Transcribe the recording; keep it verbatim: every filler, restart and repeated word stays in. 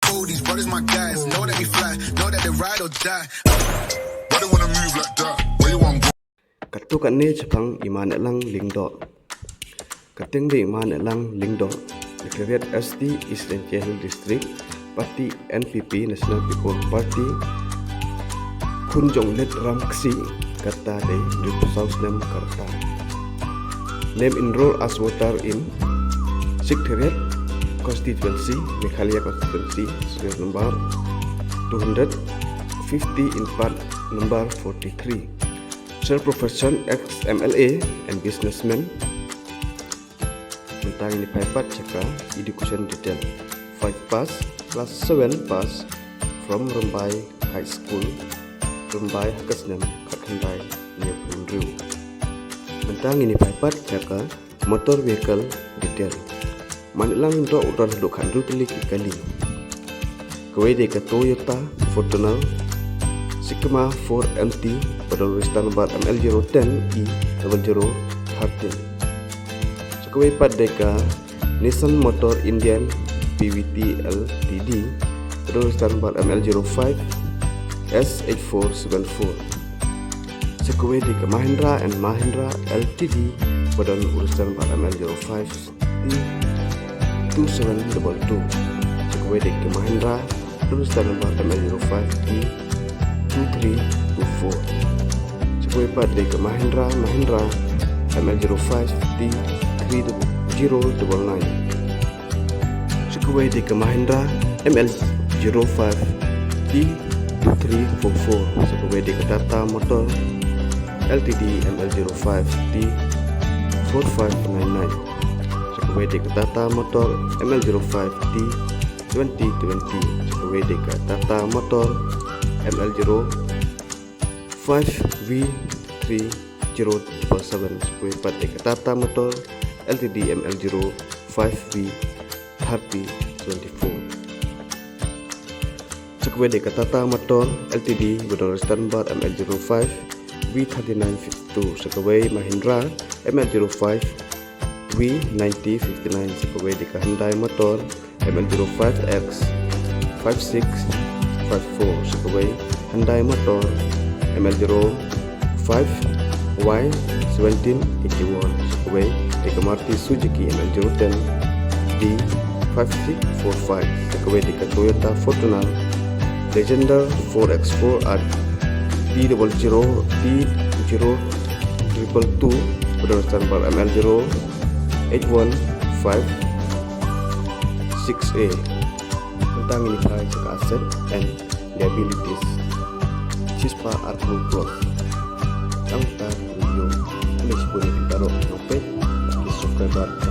Oh, these brothers my guys. Know that we fly, know that they ride or die. Why they wanna move like that? Where you want go? Katto katne chaphang i Manelang Lyngdoh. Ka tieng de i Manelang Lyngdoh, Secretariat S T East Jaintia Hills District, Party N P P, National People Party, Khun Jong Lit Ram Ksi, kata de hynriewphew saw snem ka rta. Name enroll as voter in Secretariat Constituency, Meghalaya Constituency, serial number two hundred fifty in part number forty-three. Sole profession, ex M L A and businessman. Mynta ngin ïa phai pat sha ka education detail. Five pass, class seven pass from Rymbai High School, Rymbai ha ka snem khatkhyndai hynñiewphew hynriew. Mynta ngin ïa phai pat sha ka motor vehicle detail. Manelang Lyngdoh u don haduh khathynriew tylli ki kali. Kawei de ka Toyota Fortuner Sigma four M T, ba don register number M L zero ten E double zero thirteen. Sa kawei pat de ka Nissan Motor Indian P V T L T D, ba don register number M L zero five S eight four seven four. Sa kawei de ka Mahindra and Mahindra L T D, ba don register number M L zero five T two seven double two. Sa kawei de ka Mahindra, register number M L zero five T two three two four. Sa kawei pat de ka Mahindra, Mahindra M L zero five T three zero double nine. Sa kawei de ka Mahindra M L zero five T two three four four. Sa kawei de ka Tata Motor L T D M L zero five T four five nine nine. Sa kawei de ka Tata Motor M L zero five T twenty twenty. Sa kawei de ka Tata Motor M L zero five V three zero double seven. Sa kawei pat de ka Tata Motor L T D M L zero five V thirty twenty-four. Sa kawei de ka Tata Motor L T D, ba don register number M L zero five V thirty-nine fifty-two. Sa kawei Mahindra M L zero five V ninety fifty-nine. Sa kawei de ka Hyundai Motor M L zero five X five six five four. Sa kawei Hyundai Motor M L zero five Y seventeen eighty-one. Sa kawei de ka Maruti Suzuki M L zero ten D five six four five. Sa kawei de ka Toyota Fortuner Legender four X four R T double zero T zero triple two, ba don register number M L zero eight one five six A. Mynta ngin ïa phai sha ka asset and liabilities. Shispah arphew klur. Tang ta video. Khublei shibun ïa phi baroh ki nongpeit, ki subscriber.